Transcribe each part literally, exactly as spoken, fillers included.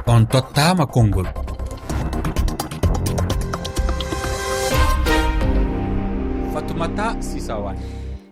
On tottaama konngol. Fatoumata Sisawani.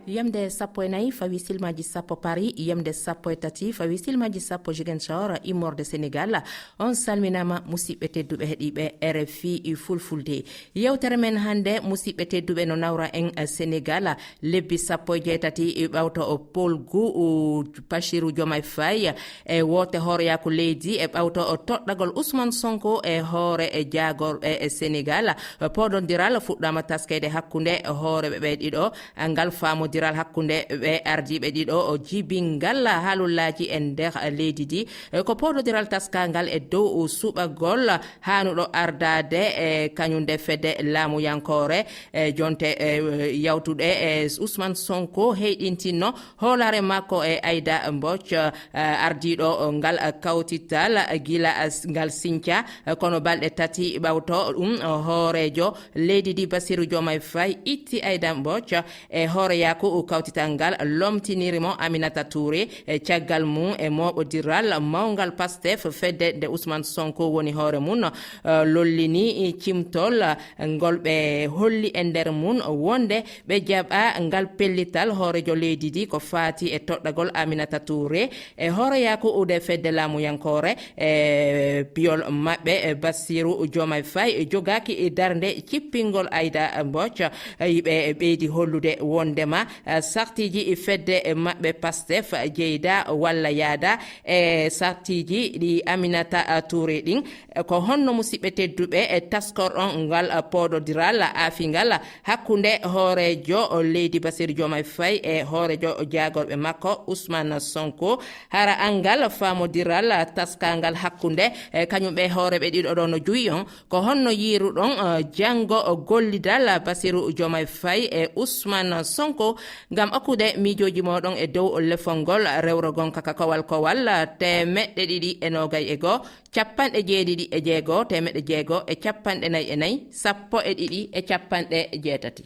Yamde sappo e nayi fawi silmaji sappo Paris, yamde sappo e tati fawi silmaji sappo Ziguinchor, immorde Sénégal. On salminaama, musidɓe tedduɓe heɗiiɓe R F I Fulfulde. Yewtere men hannde, musidɓe tedduɓe, no nawra en, eh, Sénégal, lebbi sappo e jeetati ɓawto o polgu, o Bassirou Diomaye Faye, e woote hooreyaaku leydi, e ɓawto o toɗɗagol Ousmane Sonko e hoore e jaagorɓe e Sénégal. Poodondiral fuɗɗaama taskeede hakkunde hooreeɓe ɓe ɗiɗo. Ngal faamodiral hakkunde ɓe ardiiɓe ɗiɗo o jibingal haalullaaji e nder leydi ndi. Ko poodondiral taskangal e dow suɓagol haanuɗo ardaade e kañum nde fedde laamuyankoore, e jonte, e yawtuɗe, e Ousmane Sonko heyɗintinno hoolaare makko e Aïda Mbodj, e ardiiɗo ngal kawtital gila ngal sinca, kono balɗe tati ɓawto ɗum, hooreejo leydi ndi Bassirou Diomaye Faye itti Aïda Mbodj e hooreyaaku kawtital ngal, lomtiniri mo Aminata Touré, e caggal mum e mooɓodiral mawngal Pastef fedde nde Ousmane Sonko woni hoore mum, eh, lollini cimtol ngol ɓe holli e nder mum wonde ɓe jaɓa ngal pellital hooreejo leydi ndi ko faati e toɗɗagol Aminata Touré e hooreyaaku nde fedde laamuyankoore, e piyol maɓɓe, e Bassirou Diomaye Faye jogaaki e darnde cippingol Aïda Mbodj. Yiɓe ɓeydi hollude wondema, eh, sartiji fedde maɓɓe Pastef jeyda walla yaada e sartiji ɗi Aminata Touré ɗin. Ko honno, musidɓe tedduɓe, e taskorɗon ngal poododiral aafingal hakkunde hooreejo leydi Bassirou Diomaye Faye e hooreejo jaagorɓe makko Ousmane Sonko? Hara angal faamodiral taskangal hakkunde, e kañum ɓe hooreeɓe ɗiɗo ɗo no juyi on, ko honno yiiruɗon, eh, janngo gollidal Bassirou Diomaye Faye e Ousmane Sonko? Ngam okkude miijooji mooɗon e dow lefol ngol, rewrogon ka ka kowal kowal, teemeɗɗe ɗiɗi e noogay e goo, capanɗe jeeɗiɗi e jeego, teemeɗɗe jeego e capanɗe nayi e nayi, sappo e ɗiɗi e capanɗe jeetati.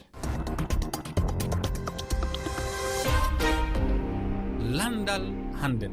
Landal hande.